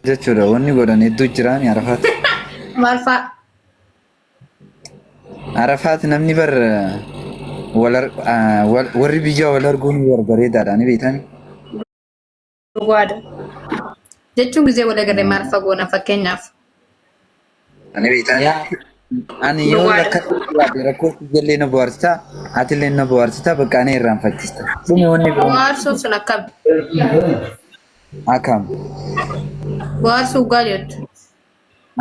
Jechuudha wanni godhan hedduu jiraani Arafaat. Maal fa'a? Arafaat namni bar wal ar- ah, wal- warri biyyaa wal arguun bar bareedaadha ni beektani. Dhugaadha. Jechuun gisee wal agarre maal fa'a goona fakkeenyaaf. Yaa ani yoo Dhugaadha. rakkadhu jiraate rakkoo ijallee na bohaarsita atillee na bohaarsita bakka ana irraanfachista. Dhume wanni biroo Bohaarsuun sun akkam? akkam. Bohaarsuu dhugaa jettu.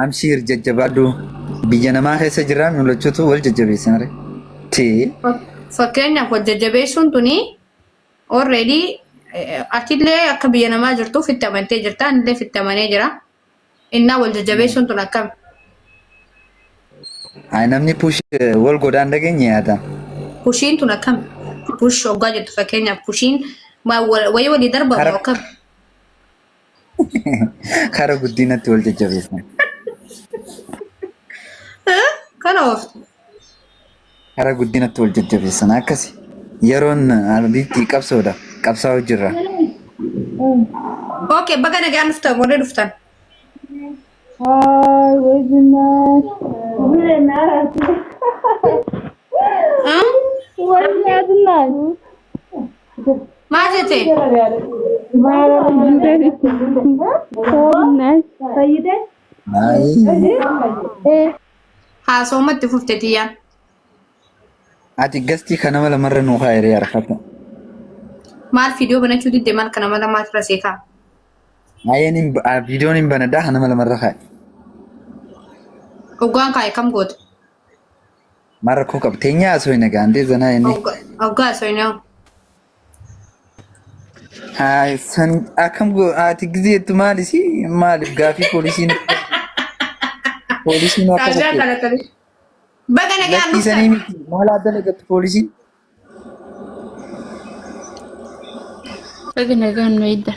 Amshiir jajjabaadhu biyya namaa keessa jirraa mul'achuutu wal jajjabeessan ree. Tee. Fakkeenyaaf wal jajjabeessuun tuni already atillee akka biyya namaa jirtuuf itti amantee jirta anillee itti amanee jira. Innaa wal jajjabeessuun tun akkam? Ay namni push wal godhaan dhageenye yaada. Pushiin tun akkam? Push hoggaa jettu fakkeenyaaf pushiin wayii walii darbamu Kara akkam? kara guddinatti wal jajjabeessan. Kana ooftu. Kara guddinatti wal jajjabeessan akkasi. Yeroon albiitti qabsoodha. Qabsaa'u jirra. Okay, baga nagaan dhuftan warri dhuftan. Hi, wajjinaas. Hmm? Maal jette? Ayi. Haasawuma itti fufte tiyyaan. Ati gastii kan nama lamarra nuu kaa'e harkata. Maal viidiyoo banachuu didde maal kana mala maal irra seekaa? Ayeen hin viidiyoon hin banadhaa kan nama lamarra kaa'e. Hoggaan kaa'e kam goote? Maal rakkoo qaba? Teenyaa osoo hin egaa andee zanaa inni. Hoggaa osoo hin Haa san akkam go ati gizeettu maalisi maaliif gaaffii poolisiin poolisiin akka Raajaa fakkee kana tarii. Baga nagaan lakkii sanii dhuftan. miti maal adda lagattu poolisiin Baga nagaan nu eegdan.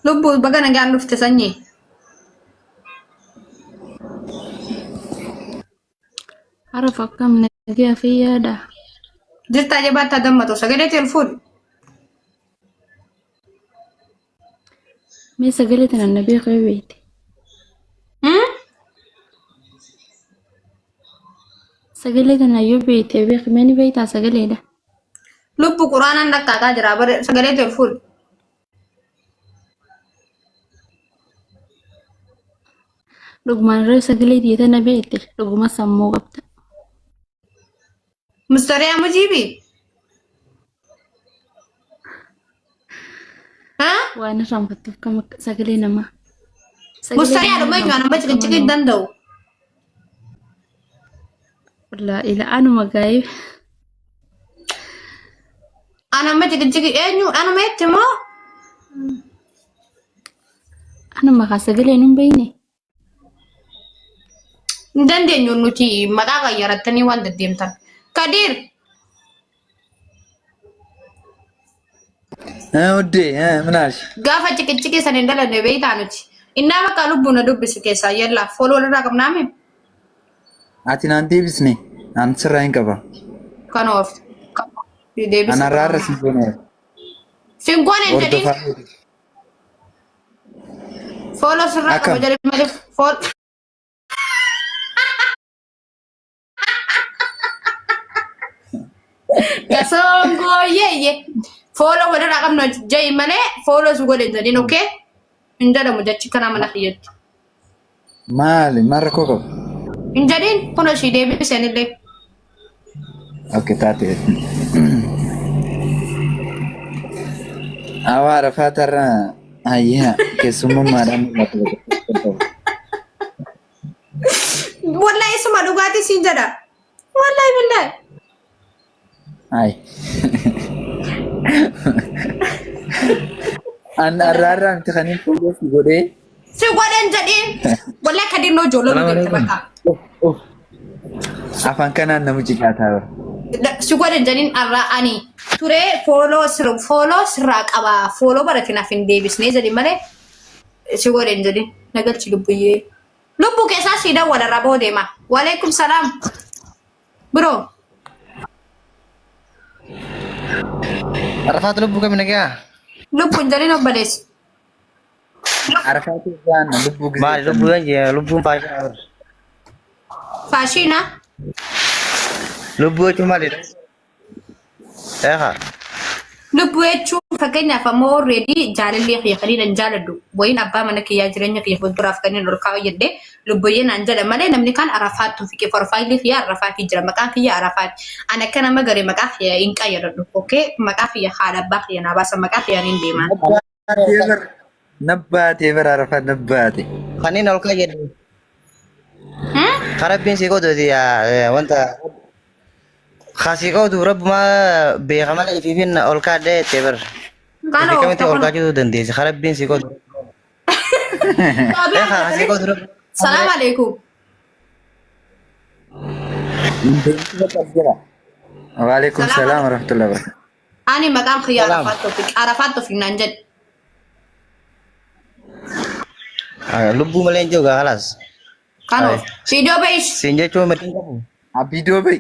Lubbuu baga nagaan dhufte sanyii. Haraf akkam nagaa fi yaada. Jirtaa jabaattaa dammatu sagalee tee ol fuudhi. Mee sagalee tana na beekee beekte. Hmm? Sagalee tana yoo beekte beeki mee ni beektaa sagaleedha. Lubbu quraanaan dhaqqaaqaa jira bare sagalee tee ol fuudhi. Dhugumaan irra sagalee tiyya tana beekte dhuguma sammuu qabda. Mustariyaa mujiibi. Ha? Waan irraanfattuuf kam akka sagalee namaa. Sagalee Mustariyaa namaa dhuma eenyu anuma irraanfattuuf ciqiciqii hin nama. danda'u. Wallaahi ila anuma gaa'ee Anama ciqiciqii eenyu anuma itti moo? anuma kaa sagalee nun beekne. Hin dandeenyu nuti maqaa qayyarattanii waan deddeemtan. Kadiir Wuddee ምን አልሽ? gaafa ciqiciqii san hin dalanne beektaa nuti. Innaa bakka lubbuu na dubbisu keessaa yallaa fooloo walirraa qabnaame Ati naan deebisne an sirraa hin qaba. kana of deebisa. An har'a har'a siin goone Singoon hin jedhin hordofaa. fooloo sirraa qaba Akkam? jedhe malee fool. Gasongooyyeeyye fooloo walirraa qabnu ja'i malee fooloo si godhe hin jedhin okee hin jedhamu jechi kanaa mana kiyyatti. Maali maal rakkoo qaba? Hin jedhin kun ishii deebiseen illee. Okay taate. Awaa Arafaatarra ayyaa keessummummaadhaan mul'atu. Wallahi isuma dhugaatii siin jedha. Wallahi billahi. Ay. An arraarraa miti kan hin fuudhuuf godhee. Si godhan jedhiin. Wallahi kadinnoo ijoollee Salaam nu deemte alaikum. bakka. Afaan kanaan nama cicaataa bara. Si godhan jedhiin arraa ani turee fooloo fooloo sirraa qaba. Fooloo barate naaf hin deebisnee jedhi malee si godhan jedhiin na galchi lubbuyyee. Lubbuu keessaa sii dawwala irraa boo deema. Waleekum salaam. Bro. Arafaat lubbuu kami nagaa? Lubbuun jedhiin obboleessi. Arafaatu irraan lubbuu gisee Maali lubbuu yoon jee lubbuun faashinaa. Faashiina. Lubbuu jechuun maali? Eegaa. Lubbuu jechuun fakkeenyaaf ammoo already jaalallee kiyya kan hin jaaladhu wayiin abbaa mana kiyyaa jireenya kiyya fuulduraaf kan hin ol kaa'u jedhee lubbuyyee naan jedha malee namni kaan Arafaat Toofiqi profaayilii kiyya Arafaati jira maqaan kiyya Arafaati ani akka nama garee maqaa kiyya hin qayyadadhu okay maqaa kiyya haadha abbaa kiyya naa baasa maqaa kiyyaan hin deemaan. Nabbaatee bara Arafaat nabbaate. Kanneen ol kaa'e Karabbiin sii qooduuti wanta kasii qoodu rabbumaa beeka malee ifiifin ol kaadhee jettee bar. Kan Ifii kamitti ol ol kaachuu dandeessi karabbiin sii qoodu. Eegaa kasii qoodu rabbi. Salaam alaikum. Waalaikum Salaam salaam warahmatullahi wabarakatuh. Ani maqaan kiyya Salaam. Arafaat Toofiq. Arafaat Toofiq naan jedhe. Lubbuu malee hin jiru gaa kalaas. Kan of. Viidiyoo ba'ish. Siin jechuun mirga hin qabu. Viidiyoo ba'i.